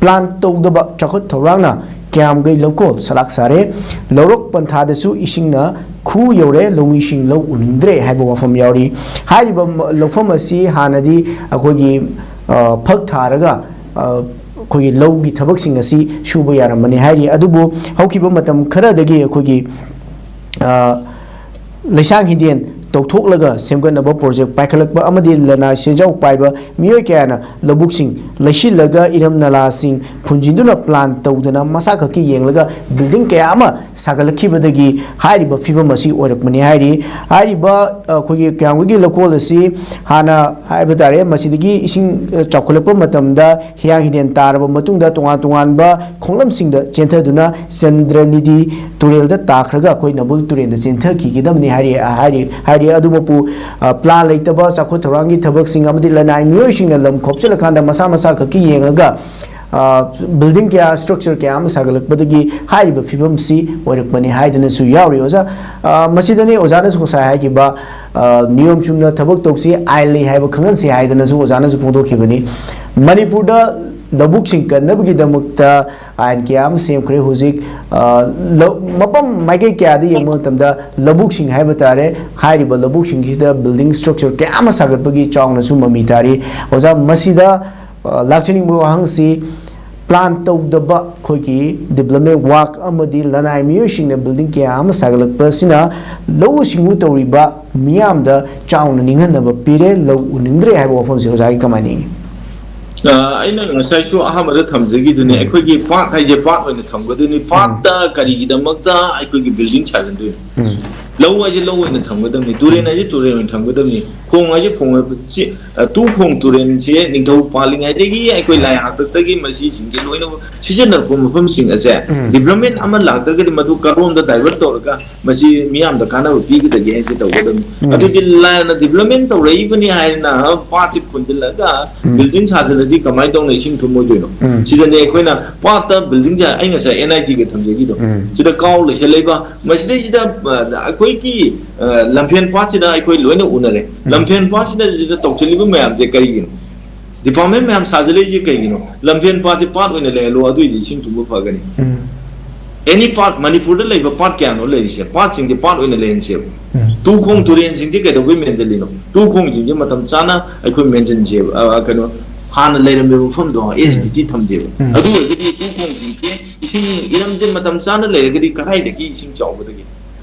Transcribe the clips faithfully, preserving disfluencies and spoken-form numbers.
Plan ꯇꯧꯗꯕ ꯆꯥꯎꯈꯠ ꯊꯧꯔꯥꯡꯅ ꯀꯌꯥꯝꯒꯩ ꯂꯧꯀꯣꯜ ꯁꯂꯥꯛ ꯁꯥꯔꯦ꯫ ꯂꯧꯔꯣꯛ ꯄꯟꯊꯥꯗꯁꯨ ꯏꯁꯤꯡꯅ ꯈꯨ ꯌꯧꯔꯦ, ꯂꯧꯃꯤꯁꯤꯡ ꯂꯧ ꯎꯅꯤꯡꯗ꯭ꯔꯦ ꯍꯥꯏꯕ ꯋꯥꯐꯝ ꯌꯥꯎꯔꯤ꯫ ꯍꯥꯏꯔꯤꯕ ꯂꯧꯐꯝ ꯑꯁꯤ ꯍꯥꯟꯅꯗꯤ ꯑꯩꯈꯣꯏꯒꯤ, ꯑ, ꯐꯛ ꯊꯥꯔꯒ, ꯑ, ꯑꯩꯈꯣꯏꯒꯤ ꯂꯧꯒꯤ ꯊꯕꯛꯁꯤꯡ ꯑꯁꯤ ꯁꯨꯕ ꯌꯥꯔꯝꯕꯅꯤ ꯍꯥꯏꯔꯤ꯫ ꯑꯗꯨꯕꯨ ꯍꯧꯈꯤꯕ ꯃꯇꯝ ꯈꯔꯗꯒꯤ ꯑꯩꯈꯣꯏꯒꯤ, ꯑ, ꯂꯩꯁꯥꯡ ꯍꯤꯗꯦꯟ ꯇꯧꯊꯣꯛꯂꯒ ꯁꯦꯝꯒꯠꯅꯕ ꯄ꯭ꯔꯣꯖꯦꯛ ꯄꯥꯏꯈꯠꯂꯛꯄ ꯑꯃꯗꯤ ꯂꯅꯥꯏ ꯁꯦꯟꯖꯥꯎ ꯄꯥꯏꯕ ꯃꯤꯑꯣꯏ ꯀꯌꯥꯅ ꯂꯧꯕꯨꯛꯁꯤꯡ ꯂꯩꯁꯤꯜꯂꯒ ꯏꯔꯝ ꯅꯂꯥꯁꯤꯡ ꯐꯨꯟꯖꯤꯟꯗꯨꯅ ꯄ꯭ꯂꯥꯟ ꯇꯧꯗꯅ ꯃꯁꯥ ꯈꯛꯀꯤ ꯌꯦꯡꯂꯒ ꯕꯤꯜꯗꯤꯡ ꯀꯌꯥ ꯑꯃ ꯁꯥꯒꯠꯂꯛꯈꯤꯕꯗꯒꯤ ꯍꯥꯏꯔꯤꯕ ꯐꯤꯕꯝ ꯑꯁꯤ ꯑꯣꯏꯔꯛꯄꯅꯤ ꯍꯥꯏꯔꯤ꯫ ꯍꯥꯏꯔꯤꯕ, ꯑ, ꯑꯩꯈꯣꯏꯒꯤ ꯀꯌꯥꯝꯒꯩꯒꯤ ꯂꯧꯀꯣꯜ ꯑꯁꯤ ꯍꯥꯟꯅ ꯍꯥꯏꯕ ꯇꯥꯔꯦ, ꯃꯁꯤꯗꯒꯤ ꯏꯁꯤꯡ, ꯑ, ꯆꯥꯎꯈꯠꯂꯛꯄ ꯃꯇꯝꯗ ꯍꯤꯌꯥꯡ ꯍꯤꯗꯦꯟ ꯇꯥꯔꯕ ꯃꯇꯨꯡꯗ ꯇꯣꯉꯥꯟ ꯇꯣꯉꯥꯟꯕ ꯈꯣꯡꯂꯝꯁꯤꯡꯗ ꯆꯦꯟꯊꯗꯨꯅ ꯆꯟꯗ꯭ꯔꯅꯤꯙꯤ ꯇꯨꯔꯦꯜꯗ ꯇꯥꯈ꯭ꯔꯒ ꯑꯩꯈꯣꯏ ꯅꯝꯕꯨꯜ ꯇꯨꯔꯦꯜꯗ ꯆꯦꯟꯊꯈꯤꯒꯗꯕꯅꯤ ꯍꯥꯏꯔꯤ, ꯍꯥꯏꯔꯤ, ꯍꯥꯏꯔꯤ꯫ ꯑꯗꯨꯃꯛꯄꯨ, ꯑ, ꯄ꯭ꯂꯥꯟ ꯂꯩꯇꯕ ꯆꯥꯎꯈꯠ ꯊꯧꯔꯥꯡꯒꯤ ꯊꯕꯛꯁꯤꯡ ꯑꯃꯗꯤ ꯂꯅꯥꯏ ꯃꯤꯑꯣꯏꯁꯤꯡꯅ ꯂꯝ ꯈꯣꯞꯆꯤꯜꯂꯀꯥꯟꯗ ꯃꯁꯥ ꯃꯁꯥ ꯈꯛꯀꯤ ꯌꯦꯡꯉꯒ, ꯑ, ꯕꯤꯜꯗꯤꯡ ꯀꯌꯥ, ꯁ꯭ꯇ꯭ꯔꯛꯆꯔ ꯀꯌꯥ ꯑꯃ ꯁꯥꯒꯠꯂꯛꯄꯗꯒꯤ ꯍꯥꯏꯔꯤꯕ ꯐꯤꯕꯝꯁꯤ ꯑꯣꯏꯔꯛꯄꯅꯤ ꯍꯥꯏꯗꯅꯁꯨ ꯌꯥꯎꯔꯤ꯫ ꯑꯣꯖꯥ, ꯑ, ꯃꯁꯤꯗꯅꯤ ꯑꯣꯖꯥꯅꯁꯨ ꯉꯁꯥꯏ ꯍꯥꯏꯈꯤꯕ, ꯑ, ꯅꯤꯌꯣꯝ ꯆꯨꯝꯅ ꯊꯕꯛ ꯇꯧꯁꯤ, ꯑꯥꯏꯟ ꯂꯩ ꯍꯥꯏꯕ ꯈꯪꯍꯟꯁꯤ ꯍꯥꯏꯗꯅꯁꯨ ꯑꯣꯖꯥꯅꯁꯨ ꯐꯣꯡꯗꯣꯛꯈꯤꯕꯅꯤ꯫ ꯃꯅꯤꯄꯨꯔꯗ ꯂꯧꯕꯨꯛꯁꯤꯡ ꯀꯟꯅꯕꯒꯤꯗꯃꯛꯇ ꯑꯥꯏꯟ ꯀꯌꯥ ꯑꯃ ꯁꯦꯝꯈ꯭ꯔꯦ꯫ ꯍꯧꯖꯤꯛ, ꯑ, ꯂꯧ-, ꯃꯐꯝ ꯃꯥꯏꯀꯩ ꯀꯌꯥꯗ ꯌꯦꯡꯕ ꯃꯇꯝꯗ ꯂꯧꯕꯨꯛꯁꯤꯡ ꯍꯥꯏꯕ ꯇꯥꯔꯦ, ꯍꯥꯏꯔꯤꯕ ꯂꯧꯕꯨꯛꯁꯤꯡꯁꯤꯗ ꯕꯤꯜꯗꯤꯡ ꯁ꯭ꯇ꯭ꯔꯛꯆꯔ ꯀꯌꯥ ꯑꯃ ꯁꯥꯒꯠꯄꯒꯤ ꯆꯥꯎꯅꯁꯨ ꯃꯃꯤ ꯇꯥꯔꯤ꯫ ꯑꯣꯖꯥ, ꯃꯁꯤꯗ, ꯑ, ꯂꯥꯛꯆꯅꯤꯡꯕ ꯋꯥꯍꯪꯁꯤ, ꯄ꯭ꯂꯥꯟ ꯇꯧꯗꯕ ꯑꯩꯈꯣꯏꯒꯤ ꯗꯤꯕ꯭ꯂꯞꯃꯦꯟ ꯋꯥꯔꯛ ꯑꯃꯗꯤ ꯂꯅꯥꯏ ꯃꯤꯑꯣꯏꯁꯤꯡꯅ ꯕꯤꯜꯗꯤꯡ ꯀꯌꯥ ꯑꯃ ꯁꯥꯒꯠꯂꯛꯄ ꯑꯁꯤꯅ ꯂꯧꯎ ꯁꯤꯡꯎ ꯇꯧꯔꯤꯕ ꯃꯤꯌꯥꯝꯗ ꯆꯥꯎꯅ ꯅꯤꯡꯍꯟꯅꯕ ꯄꯤꯔꯦ, ꯂꯧ ꯎꯅꯤꯡꯗ꯭ꯔꯦ ꯍꯥꯏꯕ ꯋꯥꯐꯝꯁꯦ ꯑꯣꯖꯥꯒꯤ ꯀꯃꯥꯏꯅ ꯌꯦꯡꯉꯤ? ꯑ, ꯑꯩꯅ ꯉꯁꯥꯏꯁꯨ ꯑꯍꯥꯟꯕꯗ ꯊꯝꯖꯈꯤꯗꯨꯅꯦ, ꯎꯝ꯫ ꯑꯩꯈꯣꯏꯒꯤ ꯄꯥꯠ ꯍꯥꯏꯁꯦ ꯄꯥꯠ ꯑꯣꯏꯅ ꯊꯝꯒꯗꯣꯏꯅꯤ꯫ ꯎꯝ꯫ ꯄꯥꯠꯇ ꯀꯔꯤꯒꯤꯗꯃꯛꯇ ꯑꯩꯈꯣꯏꯒꯤ ꯕꯤꯜꯗꯤꯡ ꯁꯥꯖꯟꯗꯣꯏꯅꯣ? ꯎꯝ꯫ ꯂꯧ ꯍꯥꯏꯁꯦ ꯂꯧ ꯑꯣꯏꯅ ꯊꯝꯒꯗꯕꯅꯤ, ꯇꯨꯔꯦꯜ ꯎꯝ꯫ ꯍꯥꯏꯁꯦ ꯇꯨꯔꯦꯜ ꯑꯣꯏꯅ ꯊꯝꯒꯗꯕꯅꯤ, ꯈꯣꯡ ꯍꯥꯏꯁꯦ ꯈꯣꯡ ꯑꯣꯏꯅ, ꯁꯤ, ꯑ, ꯇꯨ ꯈꯣꯡ ꯇꯨꯔꯦꯜꯁꯦ ꯅꯤꯡꯊꯧ ꯄꯥꯜꯂꯤꯉꯩꯗꯒꯤ ꯑꯩꯈꯣꯏ ꯂꯥꯏ ꯍꯥꯛꯇꯛꯇꯒꯤ ꯃꯁꯤꯁꯤꯡꯁꯦ ꯂꯣꯏꯅꯃꯛ ꯁꯤꯖꯤꯟꯅꯔꯛꯄ ꯃꯐꯝꯁꯤꯡ ꯑꯁꯦ ꯎꯝ꯫ ꯗꯤꯕ꯭ꯂꯞꯃꯦꯟ ꯑꯃ ꯂꯥꯛꯇ꯭ꯔꯒꯗꯤ ꯃꯗꯨ ꯀꯔꯣꯝꯗ ꯗꯥꯏꯚꯔꯠ ꯇꯧꯔꯒ ꯃꯁꯤ ꯃꯤꯌꯥꯝꯗ ꯀꯥꯟꯅꯕ ꯄꯤꯒꯗꯒꯦ ꯍꯥꯏꯁꯦ ꯇꯧꯒꯗꯕꯅꯤ꯫ ꯎꯝ꯫ ꯑꯗꯨꯗꯤ ꯂꯥꯟꯅ ꯗꯤꯕ꯭ꯂꯞꯃꯦꯟ ꯇꯧꯔꯛꯏꯕꯅꯤ ꯍꯥꯏꯅ ꯄꯥꯠꯁꯤ ꯐꯨꯟꯖꯤꯜꯂꯒ ꯎꯝ꯫ ꯕꯤꯜꯗꯤꯡ ꯁꯥꯖꯤꯜꯂꯗꯤ ꯀꯃꯥꯏꯅ ꯇꯧꯅ ꯏꯁꯤꯡ ꯊꯨꯝꯃꯣꯏꯗꯣꯏꯅꯣ? ꯎꯝ꯫ ꯁꯤꯗꯅꯦ ꯑꯩꯈꯣꯏꯅ ꯄꯥꯠꯇ ꯕꯤꯜꯗꯤꯡꯁꯦ, ꯑꯩ ꯉꯁꯥꯏ ꯑꯦꯟ ꯑꯥꯏ ꯇꯤꯒ ꯊꯝꯖꯈꯤꯗꯣ, ꯎꯝ꯫ ꯁꯤꯗ ꯀꯥꯎ ꯂꯩꯁꯜꯂꯛꯏꯕ, ꯃꯁꯤꯗꯩꯁꯤꯗ, ꯑ, ꯑꯩꯈꯣꯏꯒꯤ, ꯑ, ꯂꯝꯐꯦꯜ ꯄꯥꯠꯁꯤꯗ ꯑꯩꯈꯣꯏ ꯂꯣꯏꯅ ꯎꯅꯔꯦ꯫ ꯎꯝ꯫ ꯂꯝꯐꯦꯜ ꯄꯥꯠꯁꯤꯗ ꯁꯤꯗ ꯇꯧꯁꯤꯜꯂꯤꯕ ꯃꯌꯥꯝꯁꯦ ꯀꯔꯤꯒꯤꯅꯣ? ꯗꯤꯄꯥꯔꯠꯃꯦꯟ ꯃꯌꯥꯝ ꯁꯥꯖꯤꯜꯂꯛꯏꯁꯦ ꯀꯩꯒꯤꯅꯣ? ꯂꯝꯐꯦꯜ ꯄꯥꯠꯁꯦ ꯄꯥꯠ ꯑꯣꯏꯅ ꯂꯩꯍꯜꯂꯣ, ꯑꯗꯨꯏꯗꯤ ꯏꯁꯤꯡ ꯇꯨꯡꯕ ꯐꯒꯅꯤ꯫ ꯎꯝ, ꯑꯦꯅꯤ ꯄꯥꯠ, ꯃꯅꯤꯄꯨꯔꯗ ꯂꯩꯕ ꯄꯥꯠ ꯀꯌꯥꯅꯣ ꯂꯩꯔꯤꯁꯦ, ꯄꯥꯠꯁꯤꯡꯁꯦ ꯄꯥꯠ ꯑꯣꯏꯅ ꯂꯩꯍꯟꯁꯦꯕ꯫ ꯎꯝ, ꯇꯨꯈꯣꯡ ꯇꯨꯔꯦꯟꯁꯤꯡꯁꯦ ꯀꯩꯗꯧꯕꯩ ꯃꯦꯟꯁꯤꯜꯂꯤꯅꯣ? ꯇꯨꯈꯣꯡꯁꯤꯡꯁꯦ ꯃꯇꯝ ꯆꯥꯅ ꯑꯩꯈꯣꯏ ꯃꯦꯟꯁꯤꯟꯁꯦꯕ, ꯑ, ꯀꯩꯅꯣ, ꯍꯥꯟꯅ ꯂꯩꯔꯝꯃꯤꯕ ꯃꯐꯝꯗꯣ ꯑꯦꯁ ꯗꯤ ꯇꯤ ꯊꯝꯁꯦꯕ꯫ ꯎꯝ꯫ ꯑꯗꯨ ꯑꯣꯏꯔꯒꯗꯤ ꯇꯨꯈꯣꯡꯁꯤꯡꯁꯦ ꯏꯁꯤꯡ ꯏꯔꯝꯁꯦ ꯃꯇꯝ ꯆꯥꯅ ꯂꯩꯔꯒꯗꯤ ꯀꯗꯥꯏꯗꯒꯤ ꯏꯁꯤꯡ ꯆꯥꯎꯒꯗꯒꯦ?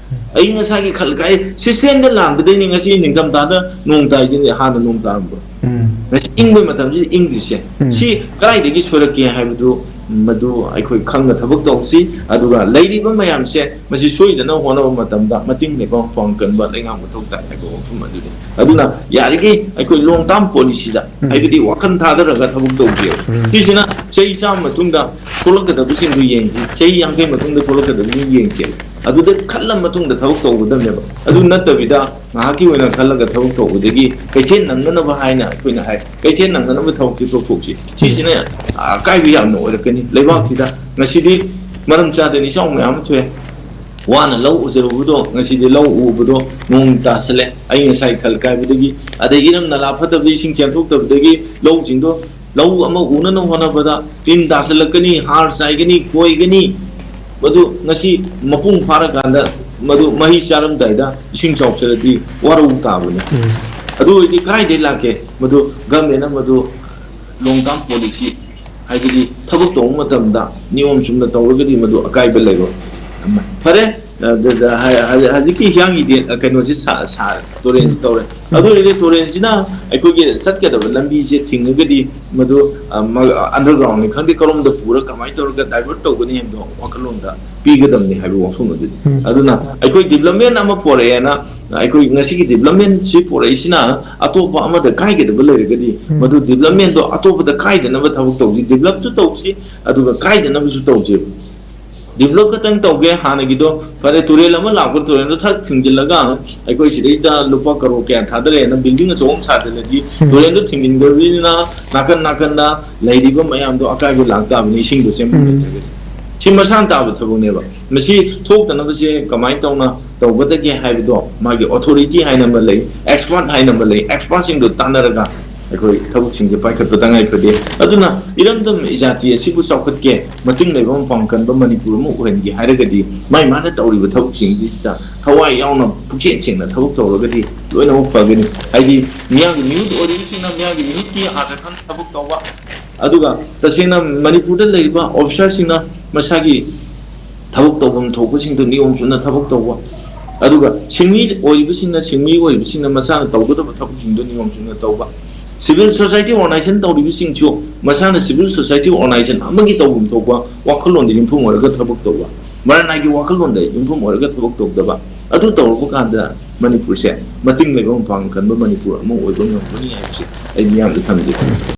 ꯑꯏꯪ ꯑꯁꯥꯒꯤ ꯈꯜ ꯀꯥꯏ ꯁꯤꯁꯇꯦꯝꯗ ꯂꯥꯟꯕꯗꯩꯅꯤ ꯉꯁꯤ ꯅꯤꯡꯊꯝꯊꯥꯗ ꯅꯣꯡ ꯇꯥꯏꯁꯤꯗꯤ ꯍꯥꯟꯅ ꯅꯣꯡ ꯇꯥꯔꯝꯕ꯫ ꯎꯝ, ꯉꯁꯤ ꯏꯪꯕꯩ ꯃꯇꯝꯁꯤꯗ ꯏꯪꯗ꯭ꯔꯤꯁꯦ, ꯎꯝ꯫ ꯁꯤ ꯀꯗꯥꯏꯗꯒꯤ ꯁꯣꯏꯔꯛꯀꯦ ꯍꯥꯏꯕꯗꯨ, ꯃꯗꯨ ꯑꯩꯈꯣꯏ ꯈꯪꯅ ꯊꯕꯛ ꯇꯧꯁꯤ꯫ ꯑꯗꯨꯒ ꯂꯩꯔꯤꯕ ꯃꯌꯥꯝꯁꯦ ꯃꯁꯤ ꯁꯣꯏꯗꯅ ꯍꯣꯠꯅꯕ ꯃꯇꯝꯗ ꯃꯇꯤꯡ ꯂꯩꯕꯥꯛ ꯄꯥꯡ ꯀꯟꯕ ꯂꯩꯉꯥꯛ ꯃꯊꯧ ꯇꯥꯏ ꯍꯥꯏꯕ ꯋꯥꯐꯝ ꯑꯗꯨꯅꯤ꯫ ꯑꯗꯨꯅ ꯌꯥꯔꯤꯈꯩ ꯑꯩꯈꯣꯏ ꯂꯣꯡ ꯇꯥꯝ ꯄꯣꯂꯤꯁꯤꯗ, ꯎꯝ꯫ ꯍꯥꯏꯕꯗꯤ ꯋꯥꯈꯜ ꯊꯥꯗꯔꯒ ꯊꯕꯛ ꯇꯧꯕꯤꯌꯨ꯫ ꯎꯝ꯫ ꯁꯤꯁꯤꯅ ꯆꯍꯤ ꯆꯥꯝꯃ ꯃꯇꯨꯡꯗ ꯊꯣꯛꯂꯛꯀꯗꯕꯁꯤꯡꯗꯨ ꯌꯦꯡꯁꯤ, ꯆꯍꯤ ꯌꯥꯡꯈꯩ ꯃꯇꯨꯡꯗ ꯊꯣꯛꯂꯛꯀꯗꯕꯁꯤꯡ ꯌꯦꯡꯁꯦꯕ꯫ ꯑꯗꯨꯗ ꯈꯜꯂ ꯃꯇꯨꯡꯗ ꯊꯕꯛ ꯇꯧꯒꯗꯕꯅꯦꯕ꯫ ꯑꯗꯨ ꯅꯠꯇꯕꯤꯗ ꯉꯥꯏꯍꯥꯛꯀꯤ ꯑꯣꯏꯅ ꯈꯜꯂꯒ ꯊꯕꯛ ꯇꯧꯕꯗꯒꯤ ꯀꯩꯊꯦꯜ ꯅꯪꯅꯅꯕ ꯍꯥꯏꯅ ꯑꯩꯈꯣꯏꯅ ꯍꯥꯏ, ꯀꯩꯊꯦꯜ ꯅꯪꯅꯅꯕ ꯊꯕꯛꯁꯤ ꯇꯧꯊꯣꯛꯁꯤ꯫ ꯁꯤꯁꯤꯅ ꯑꯀꯥꯏꯕ ꯌꯥꯝꯅ ꯑꯣꯏꯔꯛꯀꯅꯤ ꯂꯩꯕꯥꯛꯁꯤꯗ꯫ ꯉꯁꯤꯗꯤ ꯃꯔꯝ ꯆꯥꯗꯅ ꯏꯆꯥꯎ ꯃꯌꯥꯝ ꯑꯃ ꯊꯣꯛꯑꯦ꯫ ꯋꯥꯅ ꯂꯧ ꯎꯖꯔꯨꯕꯗꯣ ꯉꯁꯤꯗꯤ ꯂꯧ ꯎꯕꯗꯣ ꯅꯣꯡ ꯇꯥꯁꯜꯂꯦ꯫ ꯑꯏꯪ ꯑꯁꯥꯒꯤ ꯈꯜ ꯀꯥꯏꯕꯗꯒꯤ, ꯑꯗꯩ ꯏꯔꯝ ꯅꯂꯥ ꯐꯠꯇꯕꯗꯒꯤ ꯏꯁꯤꯡ ꯆꯦꯟꯊꯣꯛꯇꯕꯗꯒꯤ ꯂꯧꯁꯤꯡꯗꯣ, ꯂꯧ ꯑꯃ ꯎꯅꯅꯕ ꯍꯣꯠꯅꯕꯗ ꯇꯤꯟ ꯇꯥꯁꯜꯂꯛꯀꯅꯤ, ꯍꯥꯔ ꯆꯥꯏꯒꯅꯤ, ꯀꯣꯏꯒꯅꯤ꯫ ꯃꯗꯨ ꯉꯁꯤ ꯃꯄꯨꯡ ꯐꯥꯔꯀꯥꯟꯗ ꯃꯗꯨ ꯃꯍꯩ ꯆꯥꯔꯝꯗꯥꯏꯗ ꯏꯁꯤꯡ ꯆꯥꯎꯁꯜꯂꯗꯤ ꯋꯥꯔꯧ ꯇꯥꯕꯅꯤ꯫ ꯎꯝ꯫ ꯑꯗꯨ ꯑꯣꯏꯔꯗꯤ ꯀꯗꯥꯏꯗꯒꯤ ꯂꯥꯛꯀꯦ? ꯃꯗꯨ ꯒꯃꯦꯟꯅ ꯃꯗꯨ ꯂꯣꯡ ꯇꯥꯝ ꯄꯣꯂꯤꯁꯤ, ꯍꯥꯏꯕꯗꯤ ꯊꯕꯛ ꯇꯧꯕ ꯃꯇꯝꯗ ꯅꯤꯌꯣꯝ ꯆꯨꯝꯅ ꯇꯧꯔꯒꯗꯤ ꯃꯗꯨ ꯑꯀꯥꯏꯕ ꯂꯩꯔꯣꯏ꯫ ꯐꯔꯦ, ꯑ, ꯍꯧꯖꯤꯛꯀꯤ ꯍꯤꯌꯥꯡꯒꯤ ꯗꯦ-, ꯑ, ꯀꯩꯅꯣꯁꯤ ꯁꯥ-, ꯁꯥ-, ꯇꯨꯔꯦꯟꯁꯤ ꯇꯧꯔꯦ꯫ ꯑꯗꯨ ꯑꯣꯏꯔꯗꯤ ꯇꯨꯔꯦꯟꯁꯤꯅ ꯑꯩꯈꯣꯏꯒꯤ ꯆꯠꯀꯗꯕ ꯂꯝꯕꯤꯁꯦ ꯊꯤꯡꯉꯒꯗꯤ ꯃꯗꯨ, ꯑ, ꯃ-, undergroundꯅꯤ ꯈꯪꯗꯦ, ꯀꯔꯣꯝꯗ ꯄꯨꯔ ꯀꯃꯥꯏꯅ ꯇꯧꯔꯒ divert ꯇꯧꯒꯅꯤ ꯍꯥꯏꯕꯗꯣ ꯋꯥꯈꯜꯂꯣꯟꯗ ꯄꯤꯒꯗꯕꯅꯤ ꯍꯥꯏꯕ ꯋꯥꯐꯝ ꯑꯗꯨꯅꯤ꯫ ꯎꯝ꯫ ꯑꯗꯨꯅ ꯑꯩꯈꯣꯏ development ꯑꯃ ꯄꯨꯔꯛꯑꯦꯅ ꯑꯩꯈꯣꯏ ꯉꯁꯤꯒꯤ developmentꯁꯤ ꯄꯨꯔꯛꯏꯁꯤꯅ ꯑꯇꯣꯞꯄ ꯑꯃꯗ ꯀꯥꯏꯒꯗꯕ ꯂꯩꯔꯒꯗꯤ ꯃꯗꯨ developmentꯗꯣ ꯑꯇꯣꯞꯄꯗ ꯀꯥꯏꯗꯅꯕ ꯊꯕꯛ ꯇꯧꯁꯤ, developꯁꯨ ꯇꯧꯁꯤ, ꯑꯗꯨꯒ ꯀꯥꯏꯗꯅꯕꯁꯨ ꯇꯧꯁꯤ꯫ Develop ꯈꯛꯇꯪ ꯇꯧꯒꯦ, ꯍꯥꯟꯅꯒꯤꯗꯣ ꯐꯔꯦ, ꯇꯨꯔꯦꯜ ꯑꯃ ꯂꯥꯛꯄ, ꯇꯨꯔꯦꯜꯗꯣ ꯊꯛ ꯊꯤꯡꯖꯤꯜꯂꯒ ꯑꯩꯈꯣꯏ ꯁꯤꯗꯩꯗ ꯂꯨꯄꯥ ꯀꯔꯣꯔ ꯀꯌꯥ ꯊꯥꯗꯔꯛꯑꯦꯅ building ꯑꯆꯧꯕ ꯑꯃ ꯁꯥꯖꯤꯜꯂꯗꯤ ꯇꯨꯔꯦꯜꯗꯣ ꯊꯤꯡꯖꯤꯟꯈ꯭ꯔꯕꯅꯤꯅ ꯅꯥꯀꯟ ꯅꯥꯀꯟꯗ ꯂꯩꯔꯤꯕ ꯃꯌꯥꯝꯗꯣ ꯑꯀꯥꯏꯕ ꯂꯥꯛ ꯇꯥꯕꯅꯤ, ꯏꯁꯤꯡꯗꯣ ꯆꯦꯟꯐꯝ ꯂꯩꯇ꯭ꯔꯒꯗꯤ꯫ ꯁꯤ ꯃꯁꯥꯅ ꯇꯥꯕ ꯊꯕꯛꯅꯦꯕ꯫ ꯃꯁꯤ ꯊꯣꯛꯇꯅꯕꯁꯦ ꯀꯃꯥꯏꯅ ꯇꯧꯅ ꯇꯧꯒꯗꯒꯦ ꯍꯥꯏꯕꯗꯣ ꯃꯥꯒꯤ authority ꯍꯥꯏꯅ ꯑꯃ ꯂꯩ, expert ꯍꯥꯏꯅ ꯑꯃ ꯂꯩ, expertꯁꯤꯡꯗꯣ ꯇꯥꯟꯅꯔꯒ ꯑꯩꯈꯣꯏ ꯊꯕꯛꯁꯤꯡꯁꯦ ꯄꯥꯏꯈꯠꯄ ꯇꯉꯥꯏ ꯐꯗꯦ꯫ ꯑꯗꯨꯅ ꯏꯔꯝꯗꯝ ꯏꯖꯥꯇꯤ ꯑꯁꯤꯕꯨ ꯆꯥꯎꯈꯠꯀꯦ, ꯃꯇꯤꯡ ꯂꯩꯕ ꯃꯄꯥꯡ ꯀꯟꯕ ꯃꯅꯤꯄꯨꯔ ꯑꯃ ꯑꯣꯏꯍꯟꯒꯦ ꯍꯥꯏꯔꯒꯗꯤ ꯃꯥꯏ ꯃꯥꯅ ꯇꯧꯔꯤꯕ ꯊꯕꯛꯁꯤꯡꯁꯤꯗ ꯊꯋꯥꯏ ꯌꯥꯎꯅ ꯄꯨꯛꯆꯦꯜ ꯁꯦꯡꯅ ꯊꯕꯛ ꯇꯧꯔꯒꯗꯤ ꯂꯣꯏꯅꯃꯛ ꯐꯒꯅꯤ꯫ ꯍꯥꯏꯗꯤ ꯃꯤꯌꯥꯝꯒꯤ ꯃꯤꯍꯨꯠ ꯑꯣꯏꯔꯤꯕꯁꯤꯡꯅ ꯃꯤꯌꯥꯝꯒꯤ ꯃꯤꯍꯨꯠꯀꯤ ꯑꯥꯔꯊ ꯈꯪꯅ ꯊꯕꯛ ꯇꯧꯕ, ꯑꯗꯨꯒ ꯇꯁꯦꯡꯅ ꯃꯅꯤꯄꯨꯔꯗ ꯂꯩꯔꯤꯕ ꯑꯣꯐꯤꯁꯥꯔꯁꯤꯡꯅ ꯃꯁꯥꯒꯤ ꯊꯕꯛ ꯇꯧꯐꯝ ꯊꯣꯛꯄꯁꯤꯡꯗꯨ ꯅꯤꯌꯣꯝ ꯆꯨꯝꯅ ꯊꯕꯛ ꯇꯧꯕ, ꯑꯗꯨꯒ ꯁꯤꯟꯃꯤ ꯑꯣꯏꯔꯤꯕꯁꯤꯡꯅ ꯁꯤꯟꯃꯤ ꯑꯣꯏꯔꯤꯕꯁꯤꯡꯅ ꯃꯁꯥꯅ ꯇꯧꯒꯗꯕ ꯊꯕꯛꯁꯤꯡꯗꯨ ꯅꯤꯌꯣꯝ ꯆꯨꯝꯅ ꯇꯧꯕ, ꯁꯤꯚꯤꯜ ꯁꯣꯁꯥꯏꯇꯤ ꯑꯣꯔꯒꯅꯥꯏꯖꯦꯁꯟ ꯇꯧꯔꯤꯕꯁꯤꯡꯁꯨ ꯃꯁꯥꯅ ꯁꯤꯚꯤꯜ ꯁꯣꯁꯥꯏꯇꯤ ꯑꯣꯔꯒꯅꯥꯏꯖꯦꯁꯟ ꯑꯃꯒꯤ ꯇꯧꯐꯝ ꯊꯣꯛꯄ ꯋꯥꯈꯜꯂꯣꯟꯗ ꯌꯨꯝꯐꯝ ꯑꯣꯏꯔꯒ ꯊꯕꯛ ꯇꯧꯕ, ꯃꯔꯅꯥꯏꯒꯤ ꯋꯥꯈꯜꯂꯣꯟꯗ ꯌꯨꯝꯐꯝ ꯑꯣꯏꯔꯒ ꯊꯕꯛ ꯇꯧꯗꯕ, ꯑꯗꯨ ꯇꯧꯔꯛꯄ ꯀꯥꯟꯗ ꯃꯅꯤꯄꯨꯔꯁꯦ ꯃꯇꯤꯡ ꯂꯩꯕ ꯃꯄꯥꯡ ꯀꯟꯕ ꯃꯅꯤꯄꯨꯔ ꯑꯃ ꯑꯣꯏꯕ ꯉꯝꯒꯅꯤ ꯍꯥꯏꯕꯁꯦ ꯑꯩ ꯃꯤꯌꯥꯝꯗ ꯊꯝꯖꯒꯦ꯫